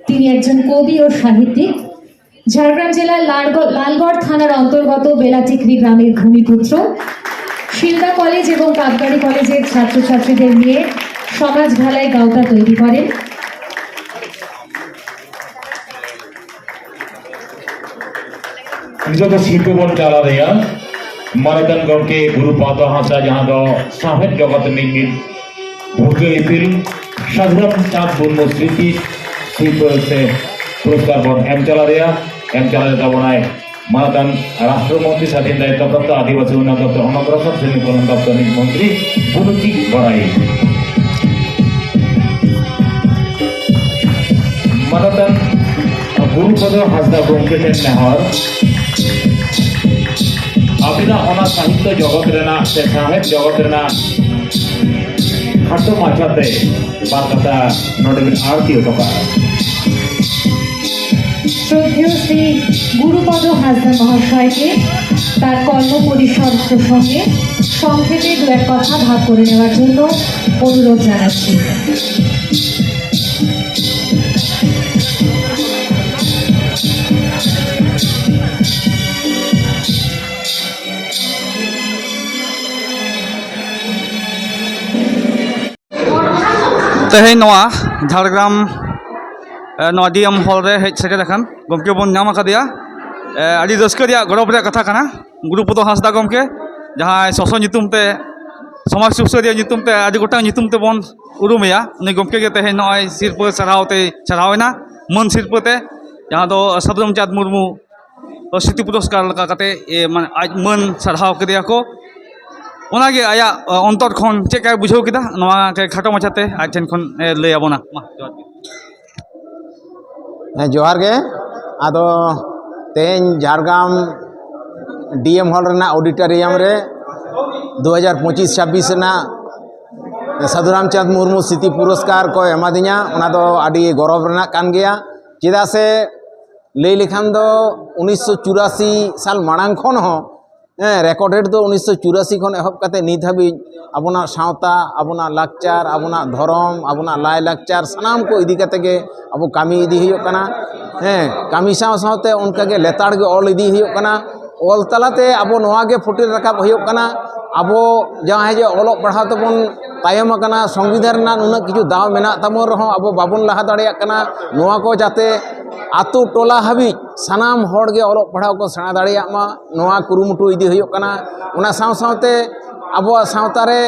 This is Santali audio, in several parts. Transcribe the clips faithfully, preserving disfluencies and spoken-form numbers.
তিনি একজন কবি ও সাহিত্যিক। ঝাড়গ্রাম জেলার লালগ- লালগড় থানার অন্তর্গত বেলাচিকরি গ্রামের ভূমিপুত্র। শিলদা কলেজ এবং কাবগাড়ি কলেজের ছাত্রছাত্রীদের নিয়ে সমাজ ভালাই গাওতা তৈরি করেন। ᱱᱤᱛᱚᱜ ᱫᱚ ᱥᱤᱨᱯᱟᱹ ᱵᱚᱱ ᱪᱟᱞ ᱟᱫᱮᱭᱟ ᱢᱟᱱᱚᱛᱟᱱ ᱜᱚᱢᱠᱮ ᱜᱩᱨᱩ ᱯᱟᱫᱚ ᱦᱟᱸᱥᱫᱟ, ᱡᱟᱦᱟᱸ ᱫᱚ ᱥᱟᱶᱦᱮᱫ ᱡᱚᱜᱚᱛ ᱨᱤᱱᱤᱡ ᱢᱤᱫ ᱵᱷᱩᱨᱠᱟᱹ ᱤᱯᱤᱞ ᱥᱟᱫᱷᱩᱨᱟᱢ ᱪᱟᱸᱫᱽ ᱢᱩᱨᱢᱩ ᱥᱨᱤᱛᱤ ᱥᱤᱨᱯᱟᱹ ᱥᱮ ᱯᱩᱨᱚᱥᱠᱟᱨ ᱵᱚᱱ ᱮᱢ ᱪᱟᱞ ᱟᱫᱮᱭᱟ᱾ ᱮᱢ ᱪᱟᱞ ᱟᱫᱮ ᱛᱟᱵᱚᱱᱟᱭ ᱢᱟᱱᱚᱛᱟᱱ ᱨᱟᱥᱴᱨᱚ ᱢᱚᱱᱛᱨᱤ ᱥᱟᱫᱷᱤᱱ ᱫᱟᱭᱤᱛᱛᱚ ᱯᱨᱟᱯᱛᱚ ᱟᱹᱫᱤᱵᱟᱹᱥᱤ ᱩᱱᱱᱚᱭᱚᱱ ᱫᱚᱯᱛᱚᱨ ᱚᱱᱚᱜᱨᱚᱥᱚᱨ ᱥᱨᱮᱱᱤ ᱯᱨᱚᱫᱷᱟᱱ ᱫᱚᱯᱛᱚᱨ ᱨᱤᱱᱤᱡ ᱢᱚᱱᱛᱨᱤ ᱵᱩᱨᱩᱪᱤ ᱵᱟᱲᱟᱭ᱾ ᱢᱟᱱᱚᱛᱟᱱ ᱜᱩᱨᱩᱯᱚᱫᱚ ᱦᱟᱸᱥᱫᱟ ᱜᱚᱢᱠᱮ ᱴᱷᱮᱱ ᱱᱮᱦᱚᱨ, ᱟᱹᱵᱤᱱᱟᱜ ᱚᱱᱟ ᱥᱟᱦᱤᱛᱛᱚ ᱡᱚᱜᱚᱛ ᱨᱮᱱᱟᱜ ᱥᱮ ᱥᱟᱶᱦᱮᱫ ᱡᱚᱜᱚᱛ ᱨᱮᱱᱟᱜ ᱠᱷᱟᱴᱚ ᱢᱟᱪᱷᱟᱛᱮ ᱵᱟᱨ ᱠᱟᱛᱷᱟ ᱱᱚᱰᱮ ᱵᱤᱱ ᱟᱬᱛᱤ ᱦᱚᱴᱚ ᱠᱟᱜᱼᱟ᱾ শ্রদ্ধেয় শ্রী গুরুপদ হাসদা মহাশয়কে তার কর্ম পরিসর প্রসঙ্গে সংক্ষেপে দু এক কথা ভাগ করে নেওয়ার জন্য অনুরোধ জানাচ্ছি। ᱛᱮᱦᱮᱧ ᱱᱚᱣᱟ ᱡᱷᱟᱲᱜᱨᱟᱢ, ᱮ, ᱱᱚᱣᱟ ᱰᱤ ᱮᱢ ᱦᱚᱞ ᱨᱮ ᱦᱮᱡ ᱥᱮᱴᱮᱨ ᱟᱠᱟᱱ ᱜᱚᱢᱠᱮ ᱵᱚᱱ ᱧᱟᱢ ᱟᱠᱟᱫᱮᱭᱟ᱾ ᱮ, ᱟᱹᱰᱤ ᱨᱟᱹᱥᱠᱟᱹ ᱨᱮᱭᱟᱜ, ᱜᱚᱨᱚᱵᱽ ᱨᱮᱭᱟᱜ ᱠᱟᱛᱷᱟ ᱠᱟᱱᱟ, ᱜᱩᱨᱩᱯᱚᱫᱚ ᱦᱟᱸᱥᱫᱟ ᱜᱚᱢᱠᱮ, ᱡᱟᱦᱟᱸᱭ ᱥᱚᱥᱚ ᱧᱩᱛᱩᱢ ᱛᱮ, ᱥᱚᱢᱟᱡᱽ ᱥᱩᱥᱟᱹᱨᱤᱭᱟᱹ ᱧᱩᱛᱩᱢ ᱛᱮ, ᱟᱹᱰᱤ ᱜᱚᱴᱟᱝ ᱧᱩᱛᱩᱢ ᱛᱮᱵᱚᱱ ᱩᱨᱩᱢᱮᱭᱟ᱾ ᱩᱱᱤ ᱜᱚᱢᱠᱮ ᱜᱮ ᱛᱮᱦᱮᱧ ᱱᱚᱜᱼᱚᱭ ᱥᱤᱨᱯᱟᱹ ᱥᱟᱨᱦᱟᱣ ᱛᱮᱭ ᱥᱟᱨᱦᱟᱣ ᱮᱱᱟ, ᱢᱟᱹᱱ ᱥᱤᱨᱯᱟᱹ ᱛᱮ, ᱡᱟᱦᱟᱸ ᱫᱚ ᱥᱟᱫᱷᱩᱨᱟᱢ ᱪᱟᱸᱫᱽ ᱢᱩᱨᱢᱩ ᱥᱨᱤᱛᱤ ᱯᱩᱨᱚᱥᱠᱟᱨ ᱞᱮᱠᱟ ᱠᱟᱛᱮ, ᱮ, ᱢᱟᱱᱮ, ᱟᱡ ᱢᱟᱹᱱ ᱥᱟᱨᱦᱟᱣ ᱠᱮᱫᱮᱭᱟ ᱠᱚ᱾ ᱚᱱᱟᱜᱮ ᱟᱭᱟᱜ, ᱚ, ᱚᱱᱛᱚᱨ ᱠᱷᱚᱱ ᱪᱮᱫ ᱞᱮᱠᱟᱭ ᱵᱩᱡᱷᱟᱹᱣ ᱠᱮᱫᱟ, ᱱᱚᱣᱟ ᱜᱮ ᱠᱷᱟᱴᱚ ᱢᱟᱪᱷᱟᱛᱮ ᱟᱡ ᱴᱷᱮᱱ ᱠᱷᱚᱱ, ᱮ, ᱞᱟᱹᱭ ᱟᱵᱚᱱᱟ᱾ ᱢᱟ, ᱡᱚᱦᱟᱨ ᱜᱮ᱾ ᱦᱮᱸ, ᱡᱚᱦᱟᱨ ᱜᱮ᱾ ᱟᱫᱚ ᱛᱮᱦᱮᱧ ᱡᱷᱟᱲᱜᱨᱟᱢ ᱰᱤ ᱮᱢ ᱦᱚᱞ ᱨᱮᱱᱟᱜ ᱚᱰᱤᱴᱳᱨᱤᱭᱟᱢ ᱨᱮ ᱫᱩ ᱦᱟᱡᱟᱨ ᱯᱚᱸᱪᱤᱥ ᱪᱷᱟᱵᱵᱤᱥ ᱨᱮᱱᱟᱜ ᱥᱟᱫᱷᱩ ᱨᱟᱢᱪᱟᱸᱫᱽ ᱢᱩᱨᱢᱩ ᱥᱨᱤᱛᱤ ᱯᱩᱨᱚᱥᱠᱟᱨ ᱠᱚ ᱮᱢᱟᱫᱤᱧᱟ᱾ ᱚᱱᱟ ᱫᱚ ᱟᱹᱰᱤ ᱜᱚᱨᱚᱵᱽ ᱨᱮᱱᱟᱜ ᱠᱟᱱ ᱜᱮᱭᱟ, ᱪᱮᱫᱟᱜ ᱥᱮ ᱞᱟᱹᱭ ᱞᱮᱠᱷᱟᱱ ᱫᱚ ᱩᱱᱤᱥᱥᱚ ᱪᱩᱨᱟᱥᱤ ᱥᱟᱞ ᱢᱟᱲᱟᱝ ᱠᱷᱚᱱ ᱦᱚᱸ ᱦᱮᱸ, ᱨᱮᱠᱚᱨᱰᱮᱰ ᱫᱚ ᱩᱱᱤᱥᱥᱚ ᱪᱩᱨᱟᱥᱤ ᱠᱷᱚᱱ ᱮᱦᱚᱵ ᱠᱟᱛᱮ ᱱᱤᱛ ᱦᱟᱹᱵᱤᱡ ᱟᱵᱚᱱᱟᱜ ᱥᱟᱶᱛᱟ, ᱟᱵᱚᱱᱟᱜ ᱞᱟᱠᱪᱟᱨ, ᱟᱵᱚᱱᱟᱜ ᱫᱷᱚᱨᱚᱢ, ᱟᱵᱚᱱᱟᱜ ᱞᱟᱭᱼᱞᱟᱠᱪᱟᱨ, ᱥᱟᱱᱟᱢ ᱠᱚ ᱤᱫᱤ ᱠᱟᱛᱮ ᱜᱮ ᱟᱵᱚ ᱠᱟᱹᱢᱤ ᱤᱫᱤ ᱦᱩᱭᱩᱜ ᱠᱟᱱᱟ᱾ ᱦᱮᱸ, ᱠᱟᱹᱢᱤ ᱥᱟᱶ ᱥᱟᱶᱛᱮ ᱚᱱᱠᱟ ᱜᱮ ᱞᱮᱛᱟᱲ ᱜᱮ ᱚᱞ ᱤᱫᱤ ᱦᱩᱭᱩᱜ ᱠᱟᱱᱟ᱾ ᱚᱞ ᱛᱟᱞᱟᱛᱮ ᱟᱵᱚ ᱱᱚᱣᱟ ᱜᱮ ᱯᱷᱩᱴᱮᱞ ᱨᱟᱠᱟᱵ ᱦᱩᱭᱩᱜ ᱠᱟᱱᱟ, ᱟᱵᱚ ᱡᱟᱦᱟᱸᱭ ᱡᱮ ᱚᱞᱚᱜ ᱯᱟᱲᱦᱟᱣ ᱛᱮᱵᱚᱱ ᱛᱟᱭᱚᱢ ᱟᱠᱟᱱᱟ, ᱥᱚᱝᱵᱤᱫᱷᱟᱱ ᱨᱮᱱᱟᱜ ᱱᱩᱱᱟᱹᱜ ᱠᱤᱪᱷᱩ ᱫᱟᱣ ᱢᱮᱱᱟᱜ ᱛᱟᱵᱚᱱ ᱨᱮᱦᱚᱸ ᱟᱵᱚ ᱵᱟᱵᱚᱱ ᱞᱟᱦᱟ ᱫᱟᱲᱮᱭᱟᱜ ᱠᱟᱱᱟ᱾ ᱱᱚᱣᱟ ᱠᱚ ᱡᱟᱛᱮ ᱟᱛᱳ ᱴᱚᱞᱟ ᱦᱟᱹᱵᱤᱡ ᱥᱟᱱᱟᱢ ᱦᱚᱲ ᱜᱮ ᱚᱞᱚᱜ ᱯᱟᱲᱦᱟᱣ ᱠᱚ ᱥᱮᱬᱟ ᱫᱟᱲᱮᱭᱟᱜ ᱢᱟ, ᱱᱚᱣᱟ ᱠᱩᱨᱩᱢᱩᱴᱩ ᱤᱫᱤ ᱦᱩᱭᱩᱜ ᱠᱟᱱᱟ᱾ ᱚᱱᱟ ᱥᱟᱶ ᱥᱟᱶᱛᱮ ᱟᱵᱚᱣᱟᱜ ᱥᱟᱶᱛᱟ ᱨᱮ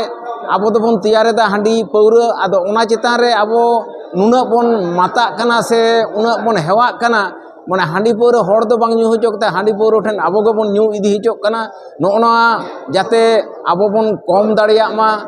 ᱟᱵᱚ ᱫᱚᱵᱚᱱ ᱛᱮᱭᱟᱨ ᱮᱫᱟ ᱦᱟᱺᱰᱤ ᱯᱟᱹᱣᱨᱟᱹ, ᱟᱫᱚ ᱚᱱᱟ ᱪᱮᱛᱟᱱ ᱨᱮ ᱟᱵᱚ ᱱᱩᱱᱟᱹᱜ ᱵᱚᱱ ᱢᱟᱛᱟᱜ ᱠᱟᱱᱟ ᱥᱮ ᱩᱱᱟᱹᱜ ᱵᱚᱱ ᱦᱮᱣᱟᱜ ᱠᱟᱱᱟ, ᱢᱟᱱᱮ ᱦᱟᱺᱰᱤ ᱯᱟᱹᱣᱨᱟᱹ ᱦᱚᱲ ᱫᱚ ᱵᱟᱝ ᱧᱩ ᱦᱚᱪᱚ ᱠᱟᱛᱮ ᱦᱟᱺᱰᱤ ᱯᱟᱹᱣᱨᱟᱹ ᱴᱷᱮᱱ ᱟᱵᱚ ᱜᱮᱵᱚᱱ ᱧᱩ ᱤᱫᱤ ᱦᱚᱪᱚᱜ ᱠᱟᱱᱟ᱾ ᱱᱚᱜᱼᱚ ᱱᱚᱣᱟ ᱡᱟᱛᱮ ᱟᱵᱚ ᱵᱚᱱ ᱠᱚᱢ ᱫᱟᱲᱮᱭᱟᱜ ᱢᱟ,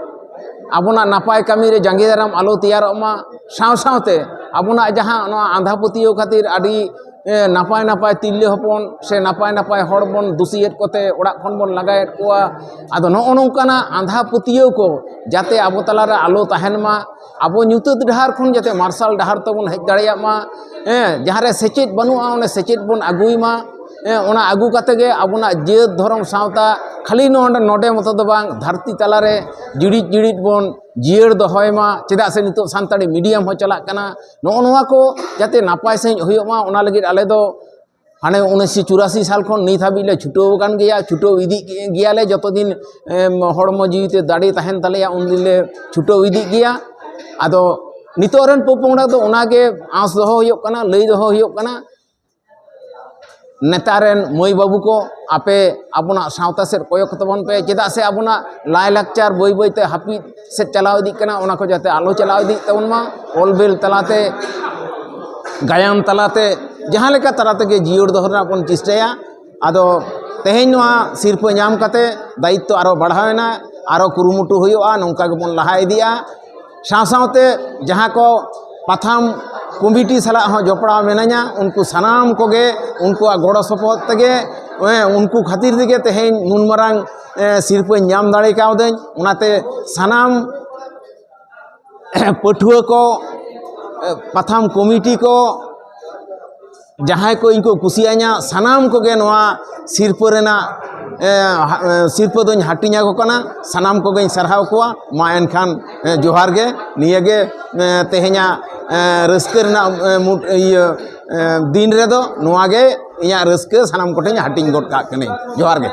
ᱟᱵᱚᱱᱟᱜ ᱱᱟᱯᱟᱭ ᱠᱟᱹᱢᱤ ᱨᱮ ᱡᱟᱸᱜᱮ ᱫᱟᱨᱟᱢ ᱟᱞᱚ ᱛᱮᱭᱟᱨᱚᱜ ᱢᱟ᱾ ᱥᱟᱶ ᱥᱟᱶᱛᱮ ᱟᱵᱚᱱᱟᱜ ᱡᱟᱦᱟᱸ ᱱᱚᱣᱟ ᱟᱸᱫᱷᱟ ᱯᱟᱹᱛᱭᱟᱹᱣ ᱠᱷᱟᱹᱛᱤᱨ ᱟᱹᱰᱤ, ᱮ, ᱱᱟᱯᱟᱭ ᱱᱟᱯᱟᱭ ᱛᱤᱨᱞᱟᱹ ᱦᱚᱯᱚᱱ ᱥᱮ ᱱᱟᱯᱟᱭ ᱱᱟᱯᱟᱭ ᱦᱚᱲ ᱵᱚᱱ ᱫᱩᱥᱤᱭᱮᱫ ᱠᱚᱛᱮ ᱚᱲᱟᱜ ᱠᱷᱚᱱ ᱵᱚᱱ ᱞᱟᱜᱟᱭᱮᱫ ᱠᱚᱣᱟ᱾ ᱟᱫᱚ ᱱᱚᱜᱼᱚ ᱱᱚᱝᱠᱟᱱᱟᱜ ᱟᱸᱫᱷᱟ ᱯᱟᱹᱛᱭᱟᱹᱣ ᱠᱚ ᱡᱟᱛᱮ ᱟᱵᱚ ᱛᱟᱞᱟᱨᱮ ᱟᱞᱚ ᱛᱟᱦᱮᱱ ᱢᱟ, ᱟᱵᱚ ᱧᱩᱛᱟᱹᱛ ᱰᱟᱦᱟᱨ ᱠᱷᱚᱱ ᱡᱟᱛᱮ ᱢᱟᱨᱥᱟᱞ ᱰᱟᱦᱟᱨ ᱛᱮᱵᱚᱱ ᱦᱮᱡ ᱫᱟᱲᱮᱭᱟᱜ ᱢᱟ᱾ ᱦᱮᱸ, ᱡᱟᱦᱟᱸ ᱨᱮ ᱥᱮᱪᱮᱫ ᱵᱟᱹᱱᱩᱜᱼᱟ, ᱚᱸᱰᱮ ᱥᱮᱪᱮᱫ ᱵᱚᱱ ᱟᱹᱜᱩᱭ ᱢᱟ᱾ ᱦᱮᱸ, ᱚᱱᱟ ᱟᱹᱜᱩ ᱠᱟᱛᱮ ᱜᱮ ᱟᱵᱚᱱᱟᱜ ᱡᱟᱹᱛ ᱫᱷᱚᱨᱚᱢ ᱥᱟᱶᱛᱟ ᱠᱷᱟᱹᱞᱤ ᱱᱚᱰᱮ, ᱱᱚᱰᱮ ᱢᱚᱛᱚ ᱫᱚ ᱵᱟᱝ, ᱫᱷᱟᱹᱨᱛᱤ ᱛᱟᱞᱟᱨᱮ ᱡᱤᱲᱤᱫ ᱡᱤᱲᱤᱫ ᱵᱚᱱ ᱡᱤᱭᱟᱹᱲ ᱫᱚᱦᱚᱭ ᱢᱟ᱾ ᱪᱮᱫᱟᱜ ᱥᱮ ᱱᱤᱛᱚᱜ ᱥᱟᱱᱛᱟᱲᱤ ᱢᱤᱰᱤᱭᱟᱢ ᱦᱚᱸ ᱪᱟᱞᱟᱜ ᱠᱟᱱᱟ᱾ ᱱᱚᱜᱼᱚ ᱱᱚᱣᱟ ᱠᱚ ᱡᱟᱛᱮ ᱱᱟᱯᱟᱭ ᱥᱟᱺᱦᱤᱡ ᱦᱩᱭᱩᱜ ᱢᱟ, ᱚᱱᱟ ᱞᱟᱹᱜᱤᱫ ᱟᱞᱮ ᱫᱚ ᱦᱟᱱᱮ ᱩᱱᱤᱥᱥᱚ ᱪᱩᱨᱟᱥᱤ ᱥᱟᱞ ᱠᱷᱚᱱ ᱱᱤᱛ ᱦᱟᱹᱵᱤᱡ ᱞᱮ ᱪᱷᱩᱴᱟᱹᱣ ᱟᱠᱟᱱ ᱜᱮᱭᱟ, ᱪᱷᱩᱴᱟᱹᱣ ᱤᱫᱤᱜ ᱜᱮᱭᱟᱞᱮ᱾ ᱡᱚᱛᱚ ᱫᱤᱱ, ᱮᱢ, ᱦᱚᱲᱢᱚ ᱡᱤᱣᱤ ᱛᱮ ᱫᱟᱲᱮ ᱛᱟᱦᱮᱱ ᱛᱟᱞᱮᱭᱟ, ᱩᱱ ᱫᱤᱱ ᱞᱮ ᱪᱷᱩᱴᱟᱹᱣ ᱤᱫᱤᱜ ᱜᱮᱭᱟ᱾ ᱟᱫᱚ ᱱᱤᱛᱚᱜ ᱨᱮᱱ ᱯᱚᱯᱚᱝᱲᱟ ᱫᱚ ᱚᱱᱟᱜᱮ ᱟᱸᱥ ᱫᱚᱦᱚ ᱦᱩᱭᱩᱜ ᱠᱟᱱᱟ, ᱞᱟᱹᱭ ᱫᱚᱦᱚ ᱦᱩᱭᱩᱜ ᱠᱟᱱᱟ, ᱱᱮᱛᱟᱨ ᱨᱮᱱ ᱢᱟᱹᱭ ᱵᱟᱹᱵᱩ ᱠᱚ, ᱟᱯᱮ ᱟᱵᱚᱱᱟᱜ ᱥᱟᱶᱛᱟ ᱥᱮᱫ ᱠᱚᱭᱚᱜ ᱛᱟᱵᱚᱱ ᱯᱮ, ᱪᱮᱫᱟᱜ ᱥᱮ ᱟᱵᱚᱱᱟᱜ ᱞᱟᱭᱼᱞᱟᱠᱪᱟᱨ ᱵᱟᱹᱭ ᱵᱟᱹᱭ ᱛᱮ ᱦᱟᱹᱯᱤᱫ ᱥᱮᱫ ᱪᱟᱞᱟᱣ ᱤᱫᱤᱜ ᱠᱟᱱᱟ, ᱚᱱᱟ ᱠᱚ ᱡᱟᱛᱮ ᱟᱞᱚ ᱪᱟᱞᱟᱣ ᱤᱫᱤᱜ ᱛᱟᱵᱚᱱ ᱢᱟ᱾ ᱚᱞ ᱵᱮᱞ ᱛᱟᱞᱟᱛᱮ, ᱜᱟᱭᱟᱱ ᱛᱟᱞᱟᱛᱮ, ᱡᱟᱦᱟᱸ ᱞᱮᱠᱟ ᱛᱟᱞᱟ ᱛᱮᱜᱮ ᱡᱤᱭᱟᱹᱲ ᱫᱚᱦᱚ ᱨᱮᱱᱟᱜ ᱵᱚᱱ ᱪᱮᱥᱴᱟᱭᱟ᱾ ᱟᱫᱚ ᱛᱮᱦᱮᱧ ᱱᱚᱣᱟ ᱥᱤᱨᱯᱟᱹ ᱧᱟᱢ ᱠᱟᱛᱮ ᱫᱟᱭᱤᱛᱛᱚ ᱟᱨᱚ ᱵᱟᱲᱦᱟᱣ ᱮᱱᱟ, ᱟᱨᱚ ᱠᱩᱨᱩᱢᱩᱴᱩ ᱦᱩᱭᱩᱜᱼᱟ, ᱱᱚᱝᱠᱟ ᱜᱮᱵᱚᱱ ᱞᱟᱦᱟ ᱤᱫᱤᱜᱼᱟ᱾ ᱥᱟᱶ ᱥᱟᱶᱛᱮ ᱡᱟᱦᱟᱸ ᱠᱚ ᱯᱟᱛᱷᱟᱢ ᱠᱚᱢᱤᱴᱤ ᱥᱟᱞᱟᱜ ᱦᱚᱸ ᱡᱚᱯᱲᱟᱣ ᱢᱮᱱᱟᱧᱟ, ᱩᱱᱠᱩ ᱥᱟᱱᱟᱢ ᱠᱚᱜᱮ ᱩᱱᱠᱩᱣᱟᱜ ᱜᱚᱲᱚ ᱥᱚᱯᱚᱦᱚᱫ ᱛᱮᱜᱮ, ᱮᱸ, ᱩᱱᱠᱩ ᱠᱷᱟᱹᱛᱤᱨ ᱛᱮᱜᱮ ᱛᱮᱦᱮᱧ ᱱᱩᱱ ᱢᱟᱨᱟᱝ, ᱮᱸ, ᱥᱤᱨᱯᱟᱹᱧ ᱧᱟᱢ ᱫᱟᱲᱮ ᱠᱟᱣᱫᱟᱹᱧ᱾ ᱚᱱᱟᱛᱮ ᱥᱟᱱᱟᱢ ᱯᱟᱹᱴᱷᱩᱣᱟᱹ ᱠᱚ, ᱮᱸ, ᱯᱟᱛᱷᱟᱢ ᱠᱚᱢᱤᱴᱤ ᱠᱚ, ᱡᱟᱦᱟᱸᱭ ᱠᱚ ᱤᱧ ᱠᱚ ᱠᱩᱥᱤᱭᱟᱹᱧᱟ, ᱥᱟᱱᱟᱢ ᱠᱚᱜᱮ ᱱᱚᱣᱟ ᱥᱤᱨᱯᱟᱹ ᱨᱮᱱᱟᱜ ᱮ, ᱦᱟ-, ᱮ, ᱥᱤᱨᱯᱟᱹ ᱫᱚᱧ ᱦᱟᱹᱴᱤᱧ ᱟᱠᱚ ᱠᱟᱱᱟ᱾ ᱥᱟᱱᱟᱢ ᱠᱚᱜᱮᱧ ᱥᱟᱨᱦᱟᱣ ᱠᱚᱣᱟ᱾ ᱢᱟ ᱮᱱᱠᱷᱟᱱ, ᱮ, ᱡᱚᱦᱟᱨ ᱜᱮ᱾ ᱱᱤᱭᱟᱹᱜᱮ, ᱮ, ᱛᱮᱦᱮᱧᱟᱜ, ᱮ, ᱨᱟᱹᱥᱠᱟᱹ ᱨᱮᱱᱟᱜ, ᱮ, ᱢᱩᱫ-, ᱤᱭᱟᱹ, ᱮ, ᱫᱤᱱ ᱨᱮᱫᱚ ᱱᱚᱣᱟ ᱜᱮ ᱤᱧᱟᱹᱜ ᱨᱟᱹᱥᱠᱟᱹ ᱥᱟᱱᱟᱢ ᱠᱚᱴᱷᱮᱱ ᱦᱟᱹᱴᱤᱧ ᱜᱚᱫ ᱠᱟᱜ ᱠᱟᱹᱱᱟᱹᱧ᱾ ᱡᱚᱦᱟᱨ ᱜᱮ᱾